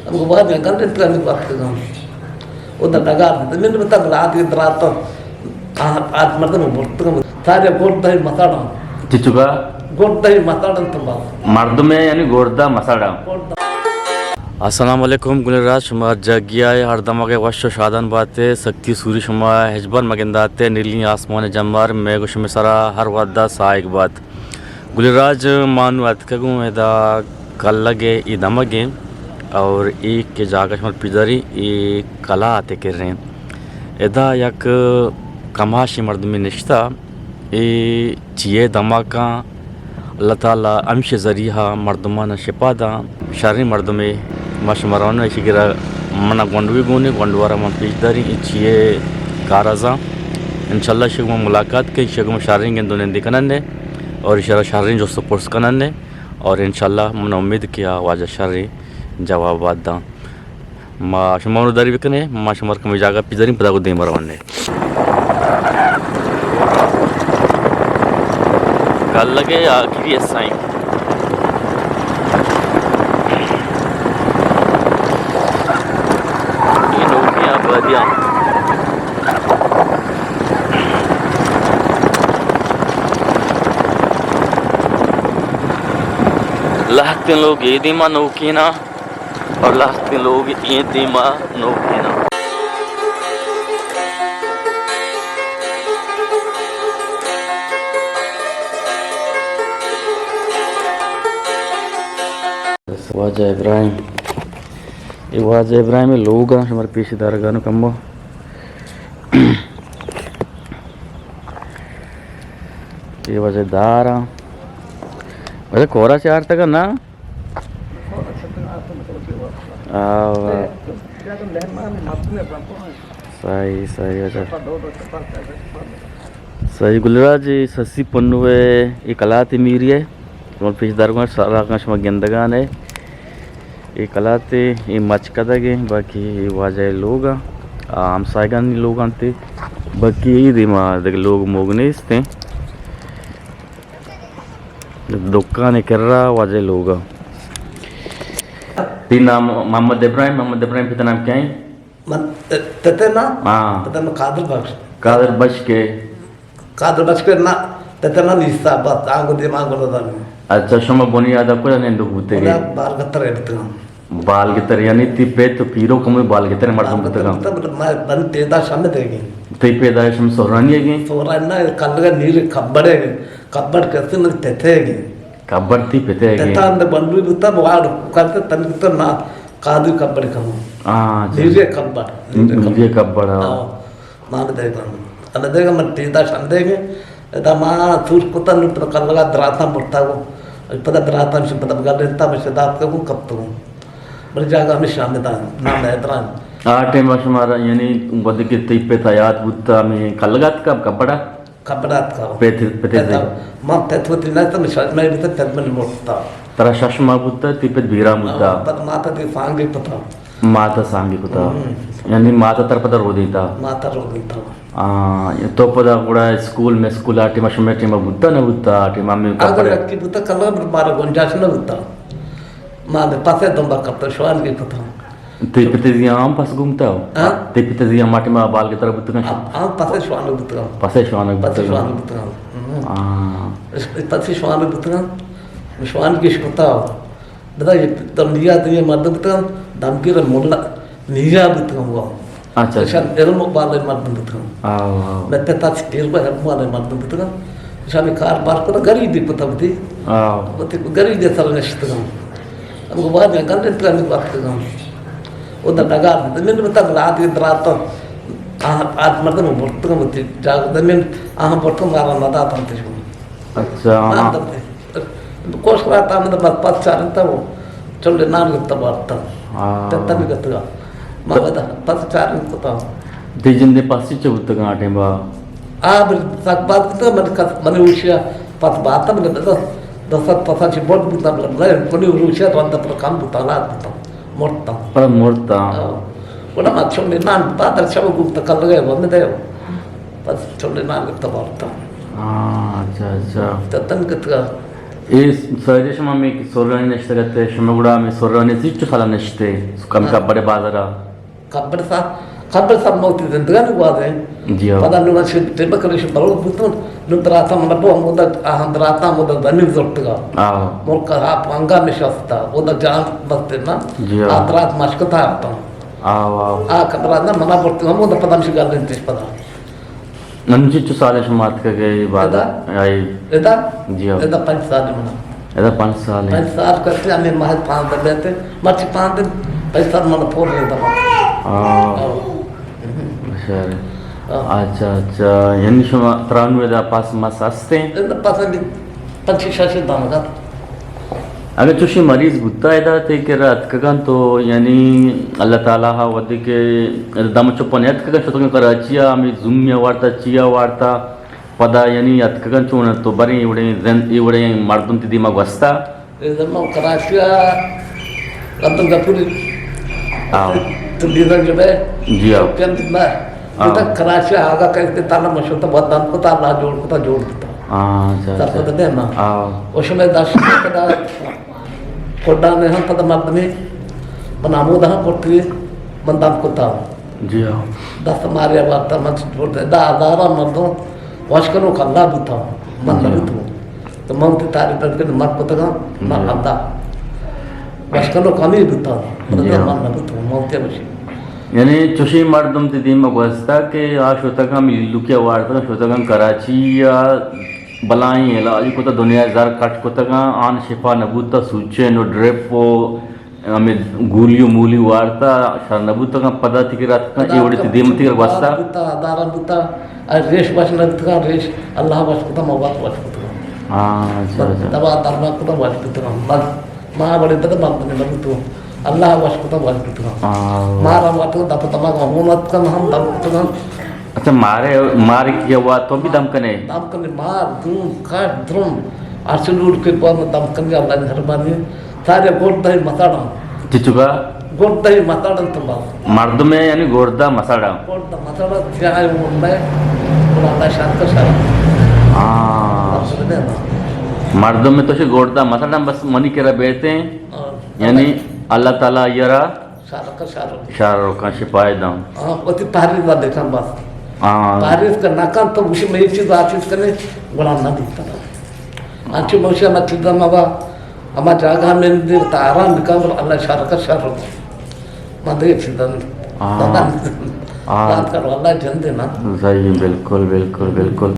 ہمے گوادیاں گل انت، ہمے وقت گاں۔ او دا ڈگار دے، من بتا گلات کے درات۔ آ، آ مردم برتگم۔ سارے گوٹ دہی مساڑاں۔ چچو کا؟ گوٹ دہی مساڑاں تو بات۔ مردم یعنی گوٹ دا مساڑاں۔ گوٹ دا۔ السلام علیکم گل راج، شما جاگی آئے، ہر دماغ وش و شادان باتے، سکتی سوری شما ہچبر مگنداتے، نیلی آسمان جمار، میں گو شمے سرا ہر ودا سائگ بات۔ گل راج، ما نوں اتکگوں ادا کلگ ءِ اے دمگ ءَ، اور اے کہ جاگہ شما پیداری، اے کلات ءِ کریں۔ ادا یک کماشیں مردمے نشتہ، اے چیئے دماکاں اللہ تعالیٰ ہمشے ذریعہ مردمان شپا داں۔ شریں مردمے، ما شما روان ایشی گرا، منا گونڈوے گونے، گونڈوارا من پیش داریں، اے چیئے کارازاں۔ انشاءاللہ شگو ما ملاقات کیں، شگو ما شریں گندو نندی کنن نے، اور شرا شریں جست و پرس کنن نے، اور انشاءاللہ من امید کہ آ واجہ شریں جواب داں۔ ما شما رو داری بکنے، ما شما کمی جاگہ پیداریں، پدا کو دیم روان نے۔ کل لگے آخری اسائیں۔ یہ نوکیں آبادیاں۔ لہتیں لوگ اے دیما نوکینا اور لہتیں لوگ اے دیما نوکینا۔ واجہ ابراہیم، اے واجہ ابراہیم لوگ آں، شمار پیش دارگانو کمو۔ اے واجہ دار آں۔ واجہ کورا چارتگا نا؟ آ، واہ۔ صحیح، صحیح، اچھا۔ صحیح، گلراج، اے سسی پنو ءِ اے کلات میری ءِ۔ شما پیش دارگاں، سراغاں شما گندگان ءِ۔ اے کلات ءِ، اے مچکدگ ءِ، باقی اے واجہ ءِ لوگ ءِ، آ ہمسایگانی لوگ انت۔ باقی اے دیما دگہ لوگ موگ نیست ایں۔ دکان ءِ کرا واجہ ءِ لوگ ءِ۔ تئی نام محمد ابراہیم، محمد ابراہیم پت ءِ نام کیا ایں؟ من پ-، پت ءِ نام؟ ہاں۔ پت ءِ نام قادر بخش۔ قادر بخش کے؟ قادر بخش کے نا، پت ءِ نام نیستا، بس آنگو دیما گڑا دار۔ اچھا، شما بنیاد ءَ کجا نندوک بوتگے؟ بنیاد بالگتر ءَ بوتگاں۔ بالگتر، یعنی تئی پت و پیرو کمو بالگتر ءِ مردم بوتگاں؟ بالگتر بوتگاں، من، من پیدائش ہمے دیگیں۔ تئی پیدائش ہم سہرانی ئیگیں؟ سہرانی نا، کلگا نیر کبڑ ئیگیں۔ کبڑ کسے من پت ئیگیں۔ کبڑ تئی پت ئیگیں۔ پت ءَ اندر بنڈوی بوتا، بوارڈ کرتے تنی بوتا نا، قادر کبڑ کمو۔ ہاں، اچھا۔ نیر کبڑ، نیر کبڑ۔ نیر کبڑ، ہاں۔ ہاں۔ ما ہمے دیگاں۔ ہمے دیگاں من پیدائش ہمے دیگیں۔ ادا ما سور کتن، نوں پدا کلگا دراتاں برتا گوں۔ پدا دراتاں شی پدا گلینتا، من شدات کو کپتگوں۔ بلے جاگہ ہمیشہ ہمے دا، نام حیدران۔ آ ٹائم ءَ شمارا، یعنی وھدے کہ تئی پت حیات بوتا، ہمے کلگا اتکا، کبڑا؟ کبڑا اتکا۔ پت، پت پت زی؟ ما پت وتی نہ تو، من شش ماہ بوتا، پت من مرتا۔ ترا شش ماہ بوتا، تئی پت بیران بوتا؟ ہاں، پت ماتا دی سانگے پتا۔ مات ءَ سانگے کتا۔ ہم۔ یعنی مات ءَ تر پدا رودینتا؟ مات ءَ رودینتا۔ آ، تو پدا گڑا اسکول، میں اسکول آ ٹیم، شمے ٹیم بوتا نہ بوتا، آ ٹیم میں اگر کپڑے؟ لکی بوتا کلا، مارا گنجائش نہ بوتا۔ ما دے پاسے دمبا کپتا، شوان کے کتا۔ تئی پتے زی ہم پس گمتا ہو؟ ہاں؟ تئی پتے زی ہم آ ٹیم بال کے طرح بوتا؟ ہاں، ہاں، پاسے شوان بوتا۔ پاسے شوان بوتا۔ پاسے شوان بوتا۔ ہم۔ آ۔ پاسے شوان بوتا۔ شوان کے شکتا ہو۔ بدا یہ تم نیا دنیا مردم بوتگاں، دمگیر ملا نیا بوتگاں وہ۔ اچھا، اچھا۔ اشان علم والے مردم بوتگاں۔ آو، آو۔ میں پتا چ علم ہے والے مردم بوتگاں۔ اشان کار بار کتا، غریبی کتا بوتی۔ آو۔ بوتی غریبی سر نشتگاں۔ اب وہ بعد میں گندے تگاں وقت گاں۔ او دا ڈگار بوتا، من بتا لاد کے دراتاں۔ آ، آ مردم برتگاں بوتی۔ جاگ دمن آہاں برتگاں مارا نداتاں تجھوں۔ اچھا، ہاں۔ کوش رہتا، من بس پس چارنتا وہ، چنڈے نان گپتا بارتا۔ ہاں۔ تتن گتگا۔ ما تو بدا پس چارن کتا۔ دی جندے پاسی چ بوتگا آ ٹیم با؟ آ، بل سک بات کتا، من کس، من ہوشیا پس باتا، من دس، دس پسا چی بوت بوتا، من، من کنی ہوشیا تو اندر پر کام بوتا، لات بوتا، مرتا۔ پر مرتا۔ ہاں۔ ولا ما چنڈے نان بادر شب گپتا کل گئے، وہ میں دے۔ پس چنڈے نان گپتا بارتا۔ ہاں، اچھا، اچھا۔ تتن گتگا۔ اے سائیڈ ءَ شما ہمے کہ سرانی نشتگ ات، شما گڑا ہمے سرانی سی چو سال نشتے، کم ہاں۔ کبڑ ءِ بازار ءَ؟ کبڑ سا، کبڑ سا موتی زندگانی گوازیں۔ جی ہاں۔ پدا نوں من شد ٹیم کرش بلوچ بوتوں، نوں براتاں من بو ہمودا، آہاں براتاں ہمودا زمین زرتگا۔ آہو۔ ملک ءَ آپ انگا نشستا، اودا جان بستے نا۔ جی ہاں۔ آ برات مشکتا آتاں۔ آہو، آہو۔ آ کبرا نا منا برتگا ہمودا پدا مشی گل انتش پدا۔ انچی چو سال شما اتکگ ئے بعد؟ ادا؟ آئی۔ ادا؟ جی ہاں۔ ادا پنچ سال من۔ ادا پنچ سال۔ پنچ سال کرتے ہمیں محض پانزدہ بیتے، مرچی پانزدہ، پنچ سال من پور نہیں دبا۔ ہاں۔ ہاں۔ بشار۔ ہاں۔ اچھا، اچھا، یعنی شما ترانو ادا پاس مس ہستے؟ ادا پاس بھی پنچی شاشی دانگا۔ اگہ چوشیں مریض بوتا ادا تئی کرا اتکگاں تو یعنی اللہ تعالی ءَ وھدے کہ ادا دم چپ نیاتکگاں، شتگاں کراچی ءَ، ہمے زومی ءَ وارتا، چیا وارتا، پدا یعنی اتکگاں چون تو بریں اے وڑیں زند، اے وڑیں مردم تئی دیما گوستا؟ اے زمان کراچی ءَ عبدالغفور آؤ۔ تو بیرنگ بے۔ جی آؤ۔ تو کم نہ۔ آؤ۔ تو کراچی آگا کہیں کہ تعالی مشورتا بہت دم کو تعالی جوڑ کو تا جوڑ دیتا۔ ہاں، اچھا، اچھا۔ تب تو دے نا۔ آؤ۔ او شمئے داشت پدا کڈا نے ہم پدا مردمی من ہمودا ہم برتی من دم کتا۔ جی ہاں۔ دست ماریا وارتا من برتے۔ دا ہزارہ مردم وش کنوک اللہ بوتا۔ من نہ بوتوں۔ تو من وتی تعریف نہ کنی، من کتگاں، من جی۔ اللہ۔ وش کنوک ہمے بوتا۔ جی ہاں۔ من نہ بوتوں، من وتی وشی۔ یعنی چوشیں مردم تئی دیما گوستا کہ آ شتگاں ہمے لوکیا وارتگاں، شتگاں کراچی ءَ بلاہیں علاج کتا، دنیا زر کٹ کتگاں، آن شفا نہ بوتا، سوچن و ڈرپ و ہمے گولی و مولی وارتا، شر نہ بوتگاں، پدا تئی کرا اتکاں، اے وڑے تئی دیم تئی کرا گوستا۔ بوتا، دارا بوتا، ریش وش نہ بوتگاں، ریش اللہ وش کتا، ما وت وش کتگاں۔ ہاں، اچھا، اچھا۔ دوا درمان کتا، وش بوتگاں۔ بس ما وڑے پدا مردمے نہ بوتوں۔ اللہ وش کتا، وش بوتگاں۔ ہاں۔ مارا وت دپ دماغ ہون اتکن ہم دم کتگاں۔ اچھا، مارے، مارے کیا ہوا تو بھی دم کنے؟ دم کنے، مار، دون، کٹ، درم، ہرچ لوٹ کے پا دم کنے، اللہ نے مہربانی۔ سارے گردہ مساڑاں۔ چچوکا؟ گردہ مساڑاں تو بس۔ مردم ہے یعنی گردہ مساڑاں۔ گردہ مساڑاں، سیاہ ہے وہ میں، گڑا اللہ شرک شرک۔ ہاں۔ بس۔ مردم میں تو سے گردہ مساڑاں بس منی کرا بیتے ہیں۔ ہاں۔ یعنی اللہ تعالیٰ یرا شارکا شارو۔ شارو کاں شپائے داں۔ ہاں، وتی پہریز ءَ بکن بس۔ ہاں۔ پہریز کن نہ کن تو گوشی میں چیز آ چیز کنے، گڑا نہ بیتا۔ انچو موشی ہما چیزا مبا، ہما جاگہ میں دے تا آرام بکن، گڑا اللہ شارکا شارو۔ من دے چیزا ہاں۔ ہاں۔ بات کرو، اللہ جن دینا۔ صحیح، بالکل، بالکل، بالکل۔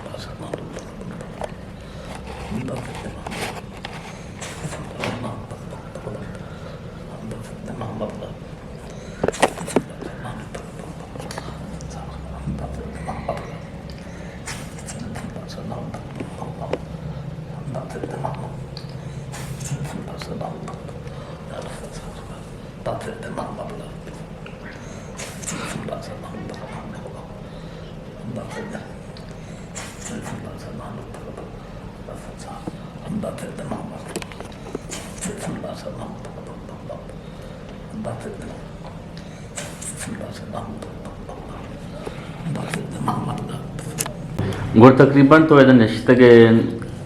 گڑا تقریباً تو ادا نشتگ ئے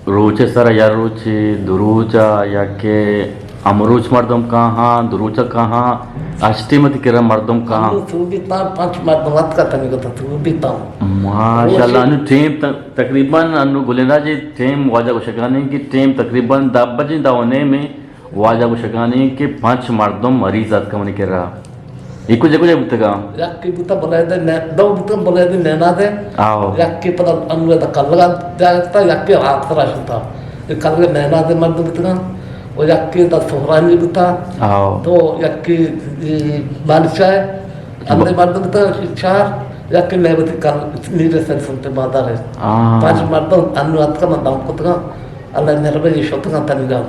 روچ ءِ سرا، یا روچے، دو روچ ءَ، یا کہ ہمروچ مردم کاہاں، دو روچ ءَ کاہاں، ہشت ٹیم تئی کرا مردم کاہاں؟ انو تو بیتاں، پنچ مردم اتکا تنی گتا تو بیتاں۔ ماشاءاللہ، روچے۔ انو ٹیم ت-، تقریباً انو گلین راج ٹیم واجہ گوشگانی کہ ٹیم تقریباً دہ بجے، دہ و نیمے۔ واجہ گوشگانی کہ پنچ مردم مریض اتکا منی کرا۔ اے کجا کجا بوتگا؟ یکے بوتا بلیدہ نے-، دو بوتا بلیدہ نینادے۔ آہو۔ یکے پدا انو دا کلگا جاگتا، یکے آترا شتا۔ اے کلگا نینادے مردم بوتگا۔ و یکے دا سہرانی بوتا۔ آہو۔ دو یکے اے بانشاہ ہے۔ اندے ب-، مردم بوتا چار، یکے نیبتی کل-، میرے سر سنتے بادار ہے۔ آہ۔ پنچ مردم انو اتکا من دم کتگا۔ اللہ مہربانی شتگا تنیگا۔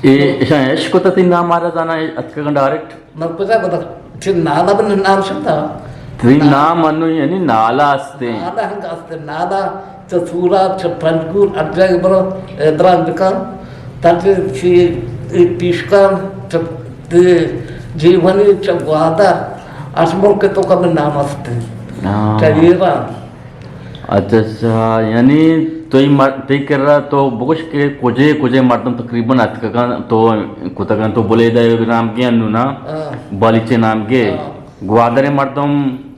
اے، اشاں اش کتا تئی نام مارا زانا اتکگاں ڈائریکٹ؟ من کجا کتا؟ چہ نالا بن نام شتا؟ تئی نام انو یعنی نالا استے؟ نالا ہنگ استے، نالا چہ سوراب، چہ پنجگور، ہر جاگہ برو، ادران بکن، تاکہ چی پیشکان، چہ جیونی، چہ گوادر، اش ملک تو کم نام استے۔ ہاں۔ چہ ایران۔ اچھا، اچھا، یعنی تو ای مر-، تئی کرا تو بگوش کہ کجے کجے مردم تقریباً اتکگاں، تو کتگاں، تو بلیدہ ءِ نام گے انو نا؟ ہاں۔ بالیچے نام گے؟ ہاں۔ گوادر ءِ مردم،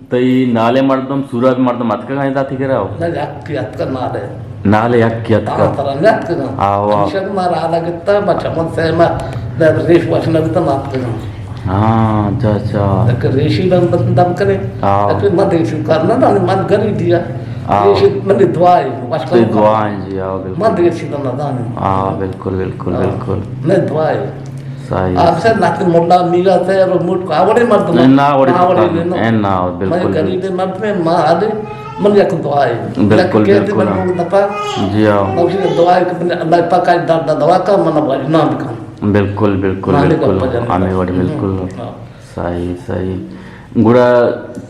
تئی نال ءِ مردم، سوراب ءِ مردم اتکگاں ادا تئی کرا؟ نہ، یکی اتکگ نال ءِ۔ نال ءِ یکی اتکگ؟ ہاں، ترا نہ اتکگاں؟ آوا۔ ہمیشہ کہ مارا حالا گتا، ما چمن سے ما ریش وش نہ بیتا، ما اتکگاں۔ ہاں، اچھا، اچھا۔ یک ریشی دم، دم کنے۔ ہاں۔ یک من دیشی کار نہ دانی، من گریبی آ۔ ہاں۔ ریشی منی دعا ئے، وش تئی کن۔ دعا ئے جی، ہاں، بالکل۔ من دیشی دم نہ دانی۔ ہاں، بالکل، بالکل، ہاں۔ بالکل۔ منی دعا ئے۔ صحیح۔ آ، بس ناکن ملا میرا تے رو موٹ کو آوڑے مردم۔ نہ، نہ آوڑے نہ آوڑے تو نہ۔ اے نہ آوڑے، بالکل، من بالکل۔ گریب مردم، ما آدے، من یک دعا ئے۔ بالکل، یک کہتے بالکل۔ من لوگ دپا۔ جی ہاں۔ من دعا ئے کہ من اللہ پاک آئی درد دوا کا، من وجنا بکن۔ بالکل، بالکل، نانے بالکل۔ گپ جن ہمے وڑ، ہم۔ بالکل۔ ہاں۔ صحیح، صحیح۔ گڑا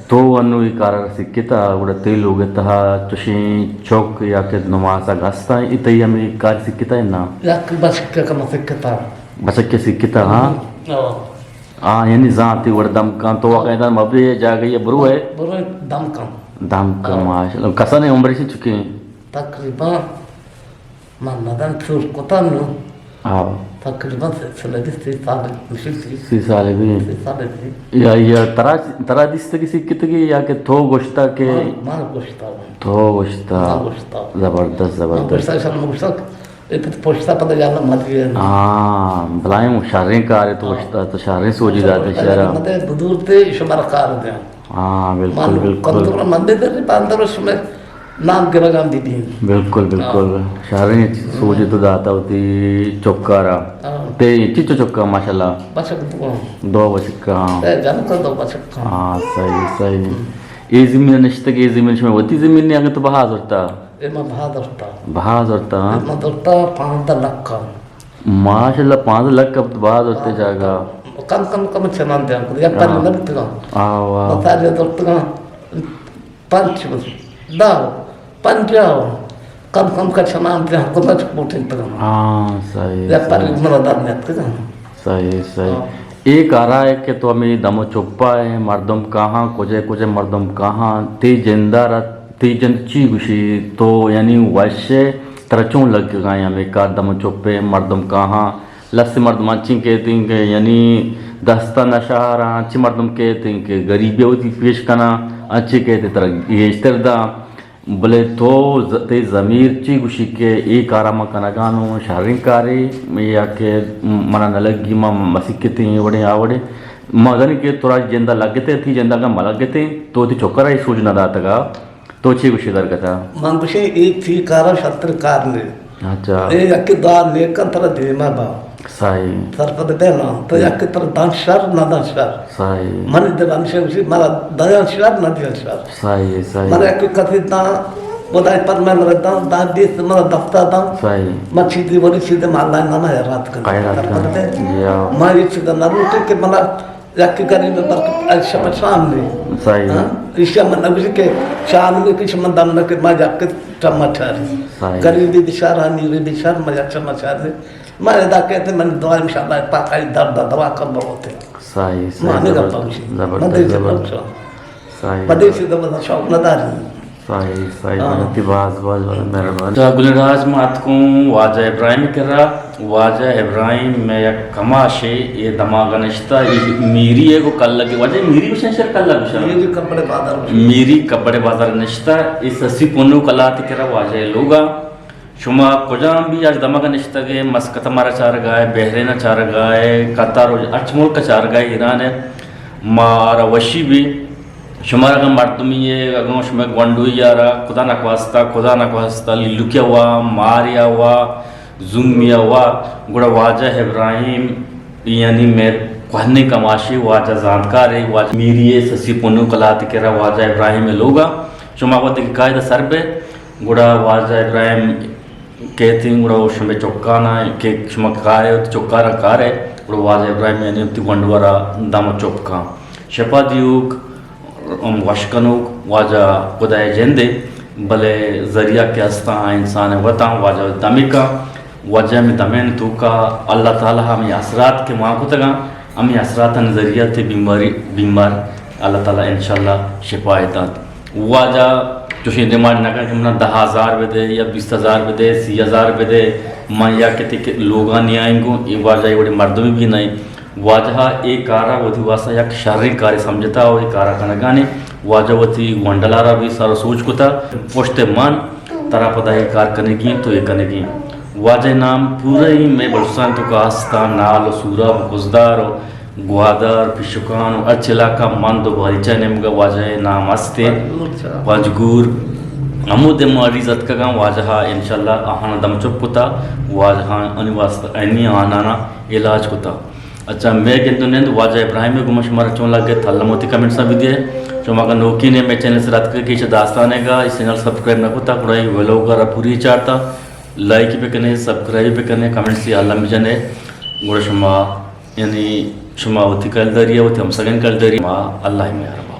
تو انو ای کار سکتا، گڑا تئی لوگ تہا چشیں چوک یا کہ نماسگ ہستاں، ای تئی ہمے کار سکتا ہے نا؟ یک بچک کم سکتا۔ بچک سکتا، ہاں؟ ہاں۔ آ، یعنی زانتی وڑ دم کن، تو واقعا دم ابے جاگہ یہ برو ہے؟ برو دم کن۔ دم کن، ہاں۔ ماشاءاللہ۔ کسان عمر سے چکے ہیں؟ تقریباً من ندان چوش کتان نو۔ ہاں۔ تقریباً سال بیست، سی سال نشی سی۔ سی سال بھی۔ سی سال بھی۔ یا، یا ترا، ترا دیستگی سکتگی یا کہ تو گوشتا کہ؟ من، من گوشتا۔ تو گوشتا۔ من گوشتا۔ زبردست، من زبردست۔ گوشتا، شر من گوشتا، اے پت پوشتا پدا یالا مت گئے۔ ہاں، بلائیں شریں کارے تو ہاں۔ گوشتا، تو شریں سوچی داتے شرا۔ مت بدور تے شمار کار دے۔ ہاں، بالکل، من بالکل۔ کمزور من دے دے، پاندر شمار نام گرگاں بہ بی۔ بالکل، بالکل۔ ہاں۔ شریں سوج تو داتا وتی چکارا۔ ہاں۔ تے چچو چکا ماشاءاللہ؟ بچک دو۔ دو بچکا۔ تے جن کا دو بچکا۔ ہاں، صحیح، صحیح۔ ہم۔ اے زمین نشتگ، اے زمین شما وتی زمین نے اگے تو بہا زرتا؟ اے ما بہا زرتا۔ بہا زرتا، ہاں؟ اے ما زرتا پانزدہ لکھ کا۔ ماشاءاللہ، پانزدہ لکھ کا بہا زرتے جاگا۔ کم، کم، کم چنان دیاں، یا پر ہاں۔ نہ بتگا۔ آ، واہ۔ مثال یہ زرتگا۔ پنچ، دہ، پنجاہ، کم کم کچھ نام تے ہم کچھ پوٹیں تگا۔ ہاں، صحیح، یا پر صحیح۔ من دار نیت کگا۔ صحیح، صحیح۔ ہاں۔ اے کارا ہے کہ تو ہمیں دم و چپا ہے، مردم کہاں، کجے کجے مردم کہاں، تی جندہ را، تی جند چی گوشی، تو یعنی وش ہے، ترا چون لگ گئے ہمیں کار دم و چپے، مردم کہاں، لس مردم انچیں کہتیں کہ یعنی دستان اشہاراں، انچیں مردم کہتیں کہ غریبی وتی پیش کناں، انچیں کہتیں ترا گیشتر داں۔ بلے تو ز-، تئی ضمیر چی گوشی کہ اے کارا ما کنگانوں شریں کارے یا کہ منا نہ لگی ما مسیکتیں اے وڑیں آ وڑیں؟ ما زانیں کہ ترا جندا لگتے، تئی جندا اگاں مہ لگتے تو وتی چکرا اے سوج نہ داتگا۔ تو چے گوشے درگت ءَ؟ من گوشیں اے تئی کار ءَ شرتر کار نے۔ اچھا۔ اے یکے دعا نیکاں ترا دیما با۔ صحیح۔ سرپد بے نا۔ تو یک ترا دان شر، نہ دان شر۔ صحیح۔ من دل ہمیشہ گوشی، مارا دیان شر، نہ دیان شر۔ صحیح، صحیح۔ من یک کسی دان، خدای پر میں مرا دان، دان دیست مرا دفتا دان۔ صحیح۔ من چیزی ولی چیزی مالا نہ میں رات کن۔ خیرات سرپد کن۔ بے۔ جی ہاں۔ من یہ چیز نہ روٹی کہ منا یک غریب بلکہ شپ شام نے۔ صحیح۔ ہاں؟ ایشی من نگوشی کہ شام نے کہ شما دم نہ کہ ما یک ٹما چاری۔ صحیح۔ غریبی بچار، امیری بچار، ما یک ٹما چاری۔ ما ادا کہتے من دعا انشاءاللہ پاک آئی درد دوا کم بروتے۔ صحیح، صحیح۔ ما نے زبر-، گپا گوشی۔ من زبردست، دے زبردست۔ صحیح۔ بدے سے دوا شوق نہ داری۔ صحیح، صحیح۔ ہاں۔ منتی باز، باز، باز مہربانی۔ تا گل راج ما اتکوں واجہ ابراہیم کرا۔ واجہ ابراہیم میں یک کماشے اے دماغ نشتا، اے میری ہے گو کلگے۔ واجہ میری گوشن شر کلگ گوشن؟ میری کپڑے بازار گوشن۔ میری کپڑے بازار نشتا، اے سسی پنو کلات کرا واجہ لوگا۔ شما کجام بھی اج دمگ نشتگ ئے، مسقط مارا چارگا ئے، بحرین چارگا ئے، قطر و ہرچ ملک چارگا ئے، ایران ئے، مارا وشی بی۔ شمارا اگاں مردمی ئے، اگاں شمئے گونڈوی یارا، خدا نخواستہ، خدا نخواستہ، لیلوکیا وا، ماریا وا، زومیا وا، گڑا واجہ ابراہیم یعنی مئے کوہنیں کماشے، واجہ زانتکارے، واجہ میری ئے، سسی پنو کلات کرا واجہ ابراہیم لوگا۔ شما وھدے کہ قاعدہ سر بے، گڑا واجہ ابراہیم کہتیں گڑا شمئے چکانا کہ شما کارے وتی چکارا کارے، گڑا واجہ ابراہیم یعنی وتی گونڈوارا دم چپ کن۔ شپا دیوک ہم وش کنوک واجہ خدائے جندے، بلے ذریعہ کہ ہستاں انسان وتاں واجہ دمے کن۔ واجہ ہمے دمین توکا اللہ تعالی ہمے اثرات کہ ما کتگاں، ہمے اثراتانی ذریعہ تے بیماری، بیمار اللہ تعالی انشاءاللہ شفا دنت۔ واجہ چوشیں ڈیمانڈ نہ کن کہ منا دہ ہزار بدے یا بیست ہزار بدے، سی ہزار بدے، من یا کتی کہ لوگاں نیائیں گوں، اے واجہ اے وڑیں مردمے بھی نہیں۔ واجہ اے کارا وتی واسطہ یک شریں کارے سمجھتا و اے کارا کنگانی۔ واجہ وتی گونڈلارا بھی سر و سوچ کتا، پشت من ترا پدا اے کار کنگی تو اے کنگی۔ واجہ نام پورا ہی میں بلوچستان تو کا ہستا، نال و سوراب و خضدار و گوادر، پشکان و ہرچ علاقہ مند و باریچہ نیمگا واجہ نام ہستے۔ پنجگور، ہمودے مریض اتکگاں، واجہ انشاءاللہ آہانا دم چپ کتا، واجہ آنی واسطہ اینی آنانا علاج کتا۔ اچھا، میں گندو نند واجہ ابراہیم گما شمارا چون لگے، تھلا موتی کمنٹس بھی دے۔ شما اگر نوکین میں چینل سے رات کے کیش داستانے گا، اس چینل سبسکرائب نہ کتا، گڑا یہ ویلوگ را پوری چارتا، لائک پہ کنے، سبسکرائب پہ کنے، کمنٹس سے اللہ مجنے، گڑا شما یعنی شما وتی کلداری ء وتی ہمسگن کلداری ما اللہ ء مہربان۔